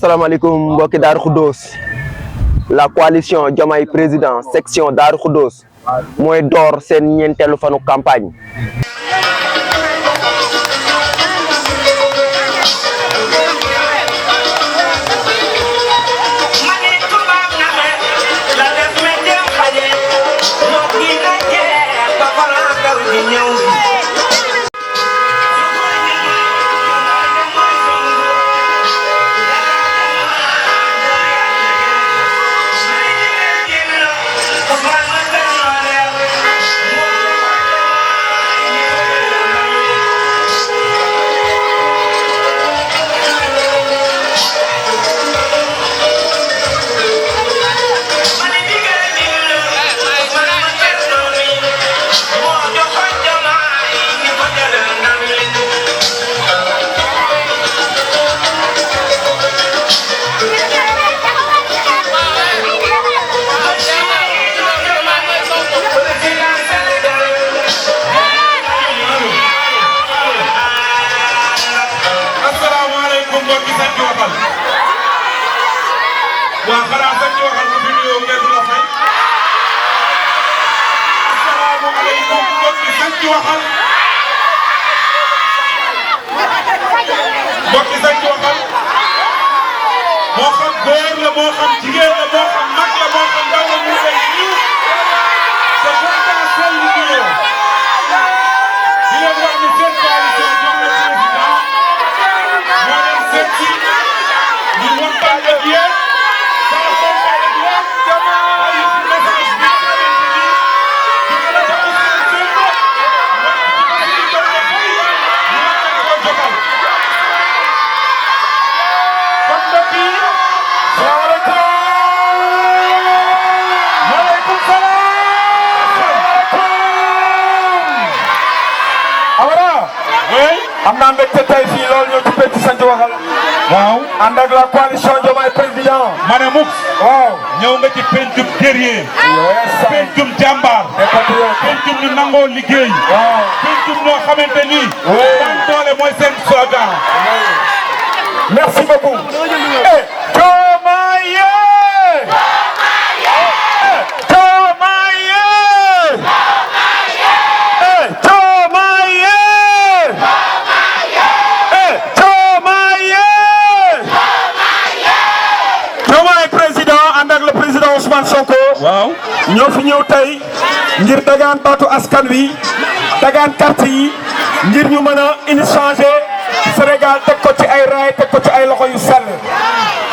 asalaamaaleykum mbokki Darou Khoudoss la coalition Diomaye président section Darou Khoudoss mooy door seen ñeenteelu fanu campagne. waa xanaa sax ñu waxal ko fi nuyoo ngeen di la fay. asalaamaaleykum mbokk yi sax ñu waxal. mbokk yi sax ñu waxal. moo xam góor la moo xam jigéen la moo xam mag la moo xam ndaw la ñu lay nuyu. te pourtant seen nuyoo. di leen wax ni seen coalition Diomaye président moo leen seet si ñu waxtaan ak yéen. am naa mbégte tey fii loolu ñoo ci pénc sant waxal. waaw ànd ak la coalition Diomaye président. ma ne Mux. waaw ñëw nga ci pencum guerrier. yes pencum jàmbaar. pencum ñu nangoo liggéey. waaw pencum ñoo xamante ni. daan doole mooy seen slogan. merci beaucoup. Diomaye. Ousmane Sonko waaw ñoo fi ñëw tey ngir dagaan baatu askan wi dagaan carte yi ngir ñu mën a indi changer Sénégal teg ko ci ay raay teg ko ci ay loxo yu sell.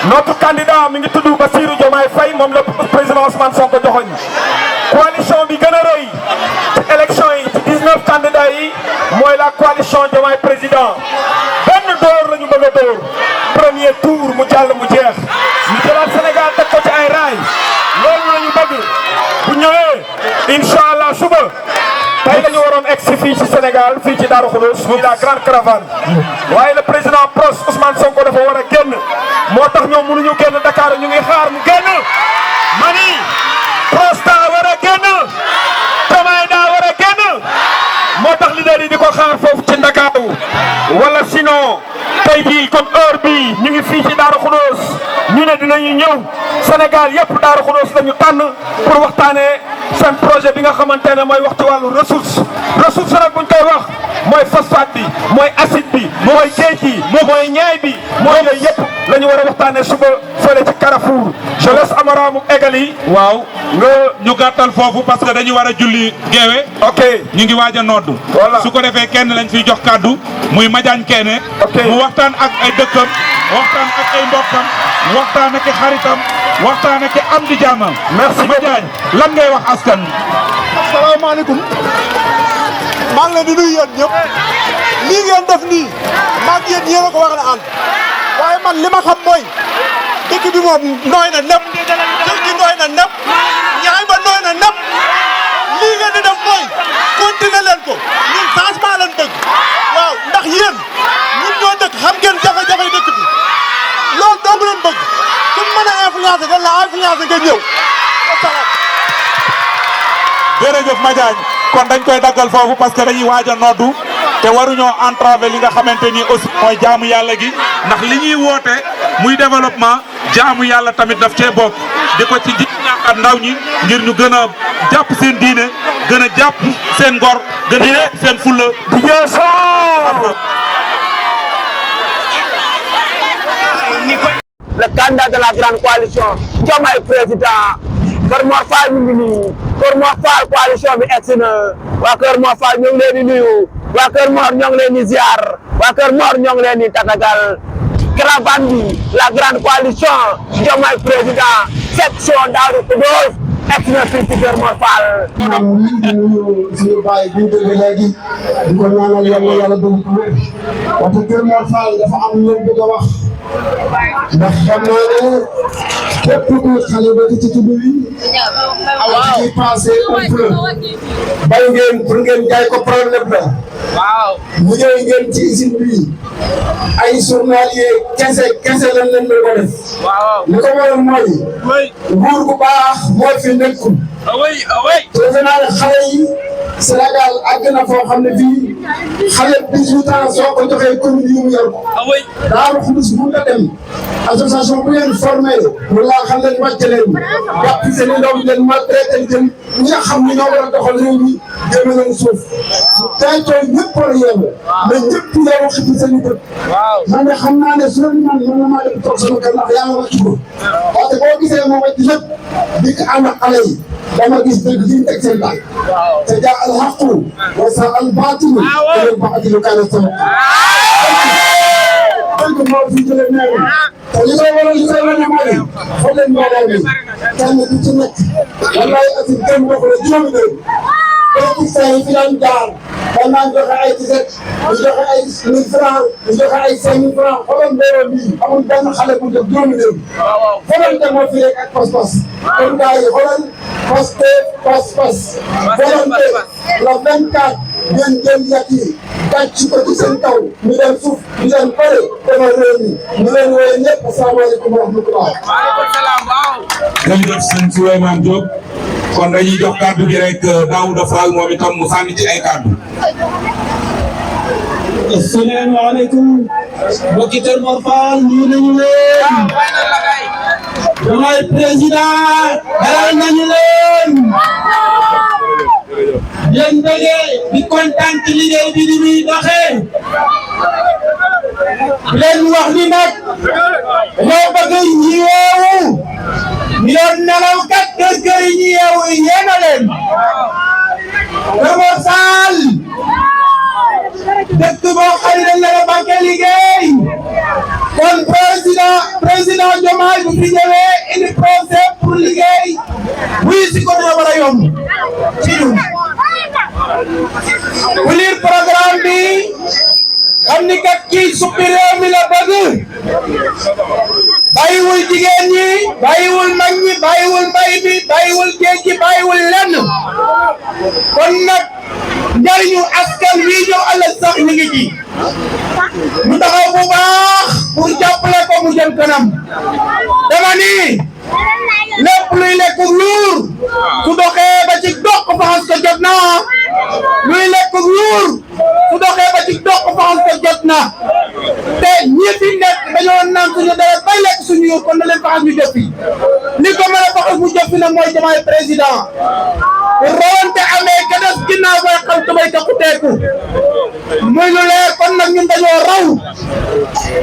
notre candidat mi ngi tudd Bassirou Diomaye Faye moom la président Ousmane Sonko joxoñ coalition bi gën a rëy ci élection yi ci 19 candidats yi mooy la coalition Diomaye président benn door la ñu bëgg a door premier tour mu jàll mu jeex ñu jëlaat Sénégal teg ko ci ay raay loolu la ñu bëgg bu ñëwee incha allah suba tey la ñu waroon egg si fii ci Sénégal fii ci Darou Khoudoss muy la grande caravane waaye le président pros Ousmane Sonko dafa war a génn moo tax ñoom mënuñu génn Dakar ñu ngi xaar mu génn mani pros daa war a génn Diomaye daa war a génn moo tax leader yi di ko xaar foofu ci Ndakaaru wala sinon tey jii comme heure bii ñu ngi fii ci Darou Khoudoss ñu ne dinañu ñëw Sénégal yëpp Darou Khoudoss la ñu tànn pour waxtaanee seen projet bi nga xamante ne mooy wax ci wàllu ressource nag buñ koy wax mooy phosphate bi mooy acide bi mooy géej gi mooy ñaay bi mooy yooyu yëpp la ñu war a waxtaanee suba fële ci Carrefour je laisse Amara mu eggali. waaw nga ñu gàttal foofu parce que dañu war a julli geewe ok ñu ngi waaj a noddu. voilà su ko defee kenn lañ fiy jox kàddu muy Madiagne Kene. ok mu waxtaan ak ay dëkkam waxtaan ak ay mbokkam waxtaan ak i xaritam waxtaan ak i am di jàmmam. merci Madiagne lan ngay wax askan wi. asalaamaaleykum maa ngi leen di nuyu yéen ñëpp lii ngeen def nii maa ngi yéen a ko war a ànd waaye man li ma xam mooy dëkk bi moom nooy na nepp jël gi nooy na nepp ñaay ba nooy na nepp lii ngeen di def mooy continuer leen ko ñun changement leen dëgg waaw ndax yéen ñun ñoo dëkk xam ngeen jafe-jafe dëkk bi loolu dong leen bëgg ku mën a influencer dañ la influencer nga ñëw wasalaam. jërëjëf Madiagne kon dañ koy daggal foofu parce que dañuy waaj a noddu te waruñoo entraver li nga xamante ni aussi mooy jaamu yàlla gi ndax li ñuy woote muy développement jaamu yàlla tamit daf cee bokk di ko ci ñaaxaat ndaw ñi ngir ñu gën a jàpp seen diine gën a jàpp seen ngor gën a jàpp seen fulla le candidat de la grande coalition Diomaye président Kër Mor Fall ñu ngi nii Kër Mor Fall coalition bi egsi na waa Kër Mor Fall ñoo ngi leen di nuyu waa Kër Mor ñoo ngi leen di ziar waa Kër Mor ñoo ngi leen di tatagal caravane bi la grande coalition Diomaye président section Darou Khoudoss egsi na fii ci Kër Mor Fall. maanaam di nuyu suñu baay bi ñu dégg léegi di ko ñaanal yàlla dugg ko waxtu Kër Mor Fall dafa am lu ñu bëgg a wax ndax xam naa ne képp ku xale ba ci tudd bi awa ci passé bay ngeen pour ngeen jaay ko problème la mu ñëw ngeen ci usine bi ay journalier kese lañ leen ko def li ko waral mooy nguur bu baax moo fi nekkul te defe naa ne xale yi Sénégal àgg na foo xam ne fii xale 18 ans soo ko joxee commune yi mu yor ko Darou Khoudoss bu nga dem association bu leen formé wala xam leen wàcce leen jàpp seen i ndaw leen maltraité leen ñi nga xam ni ñoo war a doxal réew mi jëme leen suuf tey tey ñëpp war a yeewu mais ñëpp yeewu xippi seen i bët man de xam naa ne su leen man na maa dem toog sama kër ndax yàlla wàcc ko parce que boo gisee moo wàcc lépp di ko ànd ak xale yi dama gis dëgg fi ñu teg seen tànk te jaa al haqu wa sa al baatilu te baatilu kaana zahuuqa dëgg moo fi jëlee neew te li koy waral mooy xool leen mbooloo mi kenn ku ci nekk wallaay asi gëm bokk la juróomi dërëm politiciens yi fi daan jaar daan naan joxe ay tiset ñu joxe ay 1000 francs ñu joxe ay 5000 francs xoolal mbooloo bi amul benn xale bu def juróomi dërëm xoolal te moo fi rek ak pas-pas kon gars yi xoolal pas-pas volonté la 24 ngeen jël yàq yi tàcc ko ci seen taw ñu dem suuf ñu dem pare demal réew mi ñu leen wooye ñëpp asalaamaaleykum wa rahmatulah. waaleykum salaam waaw. jërëjëf sëñ Souleymane Diop kon dañuy jox kàddu gi rek Daouda Fall moom itam mu sànni ci ay kàddu. asalaamaaleykum mbokki Kër Mor Fall ñu nañu leen. Diomaye président dalal nañu leen. yéen bëggee di kontaan ci liggéey bi ni muy doxee. leen wax ni nag ñoo bëgg ñi yeewu ñi doon nelaw kat kër yi ñi yeewu yéen a leen. Kër Mor Fall dëkk boo xam ne dañ la banque liggéey kon président Diomaye bu fi ñëwee indi projet pour liggéey wuyu si ko dina war a yomb ci ñun bu lire programme bi xam ni kat kii suppi réew mi la bëgg bàyyiwul jigéen ñi bàyyiwul mag ñi bàyyiwul mbay bi bàyyiwul géej gi bàyyiwul lenn kon nag njariñu askan wi ñëw ëllëg sax ñu ngi ci mu taxaw bu baax pour jàppale ko mu jëm kanam dama ni lépp luy lekk luur su doxee ba ci dox faxas ko jot na luy lekk luur su doxee ba ci dox faxas ko jot na te ñi fi nekk dañoo naan suñu dara bay lekk suñu yuur kon na leen faxas ñu jëf fi li ko mën a faxas mu jëf fi nag mooy Diomaye président rawante amee ka des ginnaaw booy xam tubay ka ku teeku muy lu leer kon nag ñun dañoo raw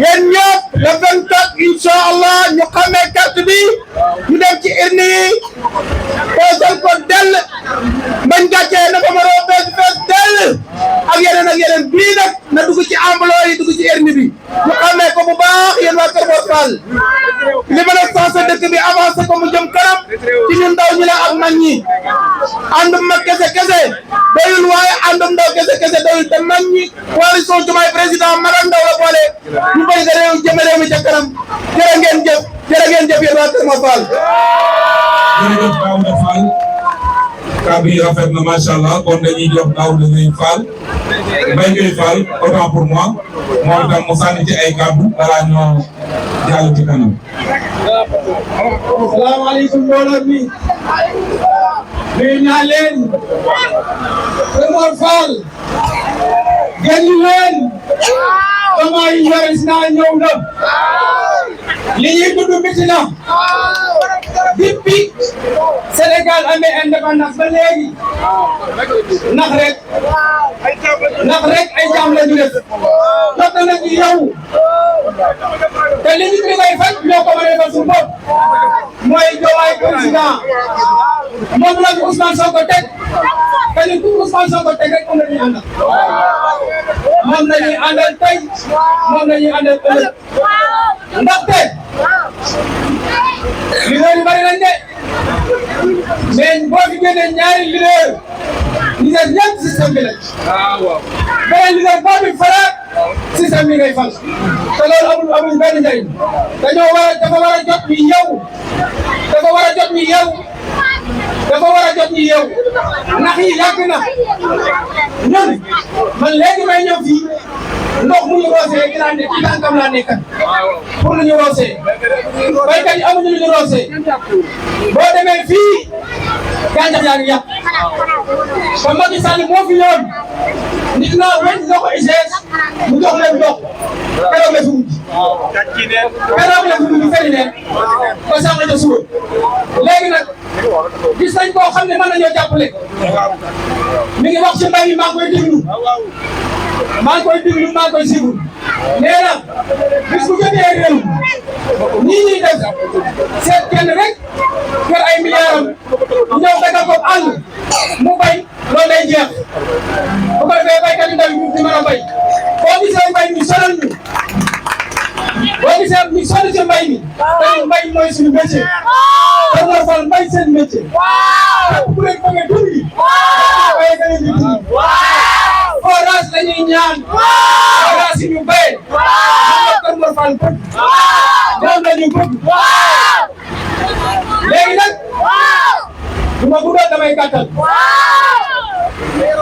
yéen ñëpp le 24 incha allah ñu xamee carte bi ñu dem ci urne yi posal ko dell bañ gàccee na ko ma roo fees dell ak yeneen bii nag na dugg ci enveloppe yi dugg ci urne bi ñu xamee ko bu baax yéen waa Kër Mor Fall li mën a sensé dëkk bi avancé ko mu jëm kanam ci ñun ndaw ñi la ak mag ñi àndum mag kese doyul waaye àndum ndaw kese doyul te mag ñi coalition Diomaye président mag ak ndaw la boole ñu bëgg nga réew jëme réew mi ca kanam jërë ngeen jëf yéen waa Kër Mor Fall. jërëjëf Daouda Fall kàddu yi rafet na macha allah kon dañuy jox Daouda Fall Mbaye Gueye Fall autant pour moi moom itam mu sànni ci ay kàddu balaa ñoo jàll ci kanam. asalaamaaleykum mbooloo mi nuyu naa leen Kër Mor Fall génn leen comment yi yores naa ñëw na li ñuy dund métti na depuis Sénégal amee indépendance ba léegi ndax rek ay jaam la ñu def jot na nag yow te li ñu koy faj ñoo ko mën a defal suñu bopp mooy Diomaye président moom la ñu Ousmane Sonko teg te ñun ku Ousmane Sonko teg rek moom la ñuy àndal moom la ñuy àndal tey moom la ñuy àndal ëllëg ndaxte leader yi bari nañ de mais boo fi génnee ñaari leader ñi des ñëpp système bi lañ beneen leader boo fi faraat système bi ngay fal te loolu amul benn njëriñ dafa war a jot ñu yeewu dafa war a jot ñu yeewu ndax yi yàgg na ñun man léegi may ñëw fii ndox mu ñu roosee ci tànkam laa nekkat pour lu ñu roosee baykat yi amuñu lu ñu roosee boo demee fii gàncax yaa ngi yàq ba Macky Sall moo fi yoon nit naa wéñ na ko ICS mu jox leen ndox keroog la fi mujj feri leen ba sànq ca suba léegi nag gis nañ koo xam ne mën nañoo jàppale mi ngi wax ci mbay mi maa ngi koy déglu maa ngi koy siiwul nee na bis bu jotee réew nii ñuy def seet kenn rek yor ay milliards ñëw dagal ko àll mu bay loolu day jeex bu ko defee baykat yu ndaw yi di mën a bay boo gisee mbay mi sonal ñu boo gisee ñu sonn ci mbay mi dañu mbay mooy suñu métier dañu war a fal mbay seen métier bu leen bëggee dund gi bayee gën a di dund forage la ñuy ñaan forage yi ñu béy Kër Mor Fall bëgg ñoom la ñu bëgg léegi nag du ma guddal damay gàttal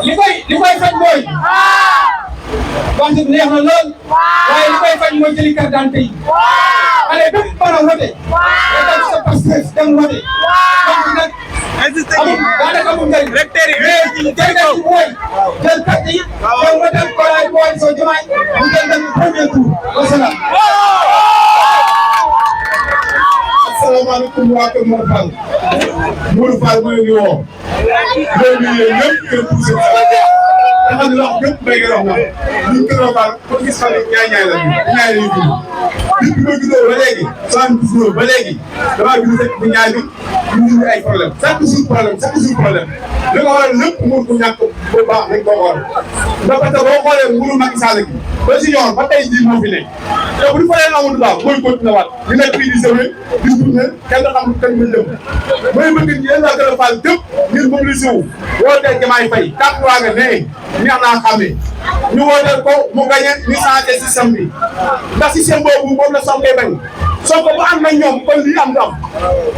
li koy faj mooy wax dëgg neex na lool waaye li koy faj mooy jëli carte d'identité yi xale bépp mën a wote nga def sa Pastef dem wote donc nag daanaka amul njëriñ mais njëriñ ci mooy jël carte yi yow nga dem Kolaay booy soo Diomaye mu jël dem premier tour wasalaam. asalaamaaleykum waa Kër Mor Fall Modou Fall mooy ñu woo loolu yéen ñëpp kër poussé te xam ne wax ñëpp béykat wax na ñun Kër Mor Fall ko gis xam ne ñaay la ñu dund bi ma gisoo ba léegi 79 ba léegi damaa gis rek di ñaay bi ñu ay problème chaque jour problème li ko waral lépp mënu ko ñàkk bu baax dañ ko war ndax parce que boo xoolee nguuru Macky Sall gi ba si yoon ba tey jii moo fi nekk te bu ñu fa leen Amadou Ba mooy continué waat ñu nekk fii di sëwee di tourné kenn xam kañ nga jëm mooy bëgg yéen waa Kër Fall jëpp ngir mobilisé wu wootee Diomaye Faye kàpp waa nga ne neex naa xamee ñu wooteel ko mu gagné ñu changé système bi ndax système boobu moom la Sonko bañ Sonko bu am na ñoom kon lii am du am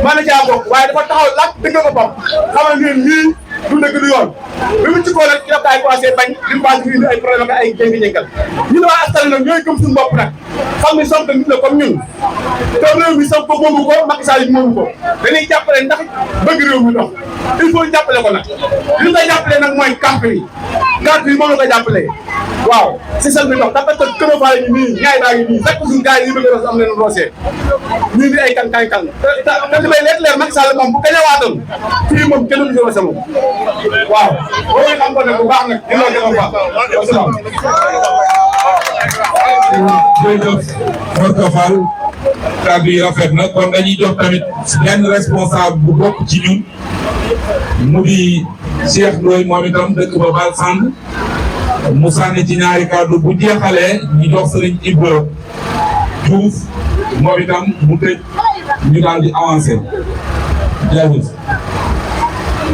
mën na caa bokk waaye dafa taxaw laaj dëgg ko bopp xamal ne lii du dëgg du yoon bi mu ci ko nag ci la daay commencé bañ li mu passé fii ay problème ak ay jéngi-jéngal ñu ne waa askan nag ñooy gëm suñu bopp nag xam ne Sonko nit la comme ñun te réew mi Sonko moomu ko Macky Sall moomu ko dañuy jàppale ndax bëgg réew mi dox il faut jàppale ko nag li nga jàppale nag mooy carte yi moom la ko jàppale waaw si sel bi dox dafa tëj Kër Fall yi nii ñaay baa ngi nii chaque jour gars yi bëgg a am leen roosee ñii di ay kan te li may leer Macky Sall moom bu gañe waatoon fii moom kenn du roose moom waaw boo xam ko ne bu baax nag ñu loolu gën a baax wasalaam. jërëjëf Mor Fall kàddu yi rafet na kon dañuy jox tamit benn responsable bu bokk ci ñun mu di Cheikh Ndoye moom itam dëkk ba Bal Sand mu sànni ci ñaari kàddu bu jeexalee ñu jox Serigne Ibra Diouf moom itam mu tëj ñu daal di avancé jërëjëf.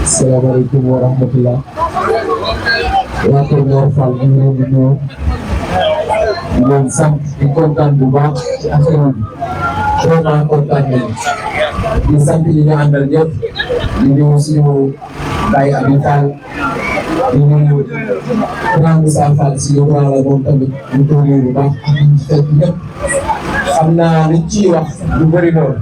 Assalamualaikum warahmatullah. Waa Kër Mor Fall ñu ngi leen di nuyu di leen sant di kontaan bu baax ci affaire bi vraiment kontaan nañu di sant ñi ñu àndal ñëpp di nuyu suñu Baye Abi Fall di nuyu Grand Moussa Fall si yow la moom tamit ñu ko nuyu bu baax ak ñu fekk ñëpp xam naa liñ ciy wax lu bëri lool.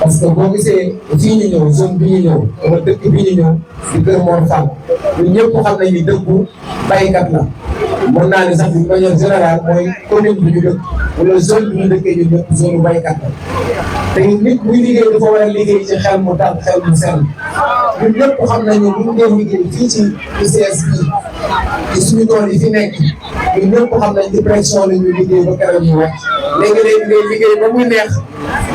parce que boo gisee fii ñu ñëw zone bi ñu ñëw wala dëkk bi ñu ñëw di Kër Mor Fall ñun ñëpp xam nañ ni dëkku baykat la mën naa ne sax d'une manière générale mooy commune bi ñu dëkk wala zone bi ñu dëkkee ñun ñëpp zone baykat la te nit buy liggéey dafa war a liggéey ci xel mu dal xel mu sell ñun ñëpp xam nañu bu ñu dee liggéey fii ci ICS bi ci suñu tool yi fi nekk ñun ñëpp xam nañ ci pression la ñuy liggéey ba keroog ñu wàcc léegi-léegi ngay liggéey ba muy neex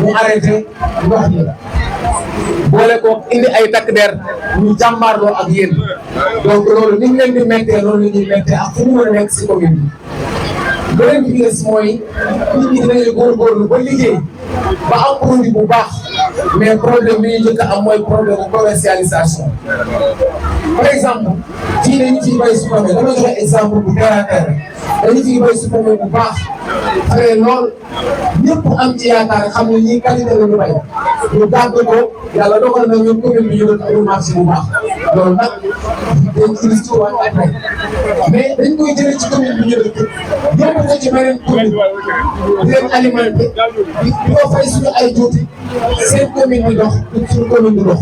mu arrêté ndox mi boole ko indi ay takk der ñu jàmbaarloo ak yéen donc loolu ni ñu leen di méttee loolu la ñuy méttee ak fu ñu mën a nekk si commune bi beneen bi des mooy nit ñi dinañu góorgóorlu ba liggéey ba am produit bu baax mais problème bi ñu njëkk a am mooy problème bu commercialisation par exemple fii dañu fiy bay supame dama joxe exemple bu terre à terre dañu fiy bay supame bu baax xëy lool ñëpp am ci yaakaar xam ne ñii qualité la ñu bay ñu gàdd ko yàlla dogal na ñun commune bi ñu doon amul marché bu baax loolu nag dañ ci risque waat après mais dañ koy jëlee ci commune bi ñu dëkk yóbbu ko ci beneen commune di leen alimenté di ko fay suñu ay juuti seen commune bi dox suñu commune bi dox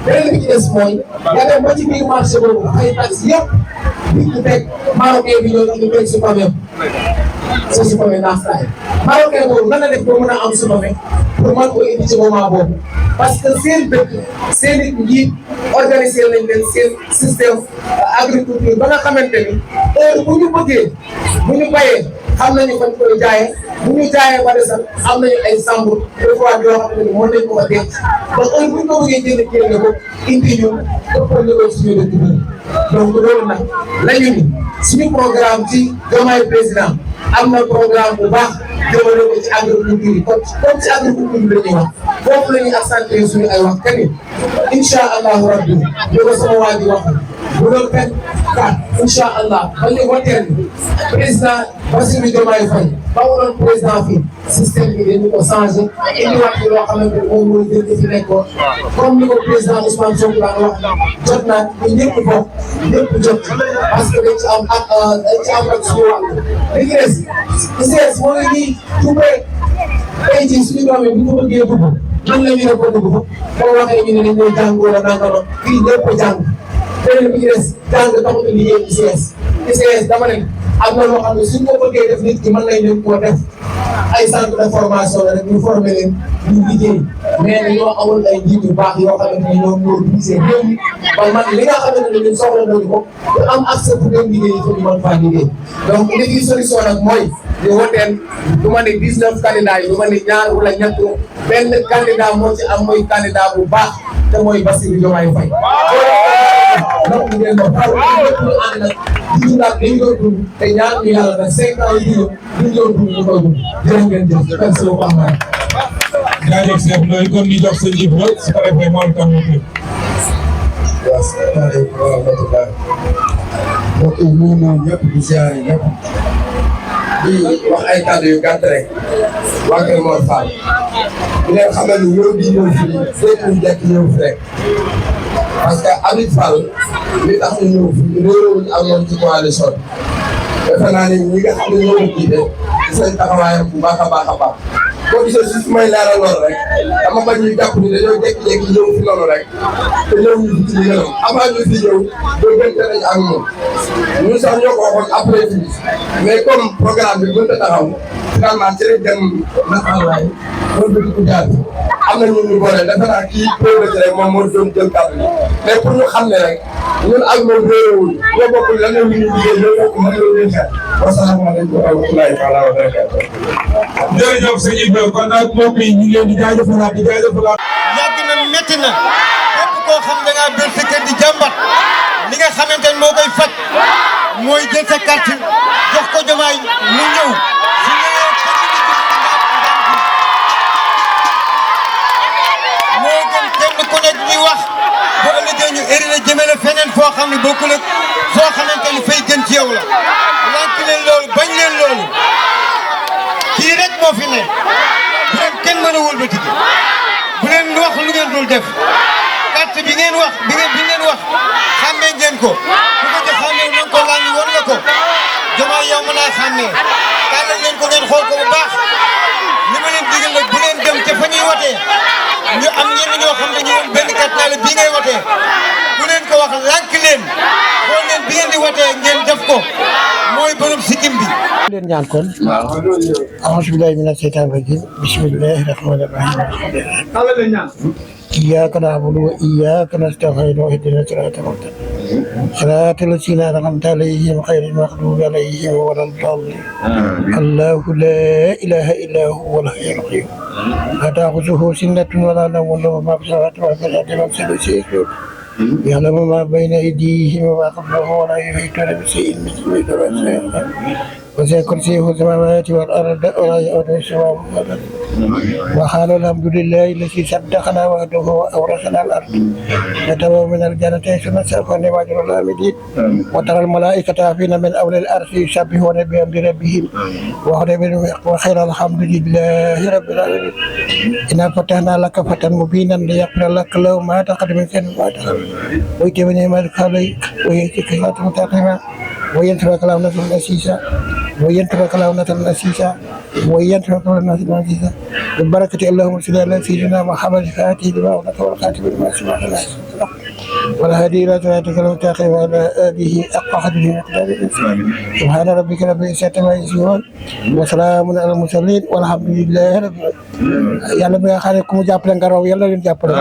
beneen bi ci des mooy nga dem ba ci biir marché boobu fay taxe yëpp di ko teg marocain bi ñëw ñu teg su famem sa su famem naaftaay marocain boobu nan la def ba mën a am su famem pour mën ko indi ci moment boobu parce que seen dëkk seen i njiit organisé nañ leen seen système agriculture ba nga xamante ni heure bu ñu bëggee bu ñu bayee xam nañu fan koy jaayee bu ñu jaayee ba desal am nañu ay chambre de froid yoo xam ne mën nañ ko fa denc ba heure bu ñu ko bëggee jënd ko indi ñu ëppal ko suñu dëkk bi donc loolu nag lañu ni suñu programme ci Diomaye président am na programme bu baax jëmale ko ci agriculture yi comme ci agriculture bi la ñuy wax foofu la ñuy accentuer suñu ay wax kani incha allahu rabbi li ko sama waa ji wax bu doon fekk kat incha allah ba ñu woteel président Bassirou Diomaye Faye ba mu doon président fii système bi dañu ko changé indiwaat fi loo xamante ne moom mooy jënd fi nekkoon comme ni ko président Ousmane Sonko daan wax jot naa ñu ñëpp bokk ñëpp jot parce que dañ ci am ak suñu wàll li ci des ICS moo ngi nii tuubee tey jii suñu doom yi bu ñu bëggee dugg nan la ñu def ba dugg boo waxee ñu ne dañ koy jàng wala nangam fii ñëpp ko jàng beneen bi ci des jàng taxut a liggéey ICS dama ne am na loo xam ne suñ ko bëggee def nit ki mën nañ leen koo def ay centre de formation la rek ñu former leen ñu liggéey mais dañoo amul ay njiit yu baax yoo xamante ne ñoom ñoo gisee réew mi ba man li nga xamante ne ñun soxla nañu ko te am accès pour dem liggéey yi ñu mën faa liggéey donc li fi solution nag mooy ñu woteel du ma ne 19 candidats yi du ma ne ñaar wala ñett benn candidat moo ci am mooy candidat bu baax te mooy Bassirou Diomaye Faye donc ngeen doon xaw ma lépp lu ànd nag di dundaat dañu doon dund te ñaan ñu yàlla nag 5 ans yi di ñëw duñ doon dund ñu koy dund jërë ngeen jëf merci beaucoup Amady. jaajëf Cheikh Ndoye kon ñu jox sa njiit la su ko defee moom itam ñu tudd. waaw salaamaaleykum wa rahmatulah. mbokk yi ñu ngi nuyu ñëpp di ziare ñëpp di wax ay kàddu yu gàtt rek waa Kër Mor Fall di leen xamal ni ñëw di ñëw fii fépp ñu dekk ñëw fi rek parce que Habib Fall li tax ñu ñëw fii réeróowuñu ak moom ci coalition bi defe naa ni ñi nga xam ne ñoo jiite di seen taxawaayam bu baax a baax a baax boo gisee si su may leeral loolu rek dama bañ ñu jàpp ni dañoo jékki-jékki ñëw fi loolu rek te ñëw ñu fi ci yéenam avant ñu fi ñëw déggante nañ ak moom ñun sax ñoo ko waxoon après fii mais comme programme bi mënut a taxaw finalement ci lañ dem naxawaay loolu bëgg ko jaar am na ñun ñu boole defe naa kii priorité rek moom moo doon jël kàddu gi mais pour ñu xam ne rek ñun ak moom réewul ñoo bokk lan la ñuy liggéey ñoo bokk lan la ñuy xeex wasalaamaaleykum wa rahmatulahi taala wa barakatuh. jërëjëf sëñ Ibrahima kon nag mbokk yi ñu ngi leen di jaajëfalaat di jaajëfalaat. yàgg na métti na képp koo xam da ngaa ber sa kër di jàmbat li nga xamante ne moo koy faj mooy jël sa carte jox ko Diomaye mu ñëw su ñëwee moo gën kenn ku nekk di wax bu ëllëgee ñu éri la jëmale feneen foo xam ne bokkul ak foo xamante ni fay gën ci yow la lank leen loolu bañ leen loolu kii rek moo fi ne bu leen kenn mën a wëlbati bu leen wax lu ngeen dul def carte bi ngeen wax bi ngeen wax xàmmee ngeen ko ku ko ci xàmmee ngeen ko laaj war nga ko Diomaye yow mën naa xàmmee tàllal leen ko ngeen xool ko bu baax li ma leen digal nag bu leen dem ca fa ñuy watee ñu am ñenn ñoo xam ne ñu woon benn carte naa la bii ngay watee bu leen ko wax lànk leen xool leen bi ngeen di watee ngeen def ko mooy borom sikkim bi. leen ñaan kon a'uuzu billaahi mina shaytaani rajiim bismillaahi rahmaani rahiim iyyaaka na'budu wa iyyaaka nasta'iin ihdinas siraatal mustaqiim siraatal laziina an'amta alayhim ghayril maghduubi alayhim wa lad-daalliin allaahu laa ilaaha illaa huwal hayyul qayyuum laa ta'khudhuhu sinatun wa laa nawmun lahu maa fis samaawaati wa maa fil ardi man dhal ladhii yashfa'u يعلم ما بين أيديهم وما خلفهم ولا يحيطون بشيء من علمه وسع كرسيه السماوات والأرض ولا يؤوده حفظهما وقال الحمد لله الذي صدقنا وعده وأورثنا الأرض نتبوأ من الجنة حيث نشاء فنعم أجر العاملين وترى الملائكة حافين من أولي الأرض يسبحون بحمد ربهم وخير الحمد لله رب العالمين إنا فتحنا لك فتحا مبينا ليغفر لك الله ما تقدم من ذنبك وما تأخر ويتم نعمتك عليك ويهديك صراطا مستقيما وينصرك الله نصرا عزيزا وينصرك الله نصرا عزيزا وينصرك الله نصرا عزيزا ببركة اللهم صل على سيدنا محمد الفاتح لما أغلق والخاتم لما سبق والهادي إلى صراطك المستقيم وعلى آله حق قدره ومقداره سبحان ربك رب العزة عما يصفون وسلام على المرسلين والحمد لله رب العالمين yàlla bi nga xam ne ku mu jàppale nga raw yàlla leen jàppale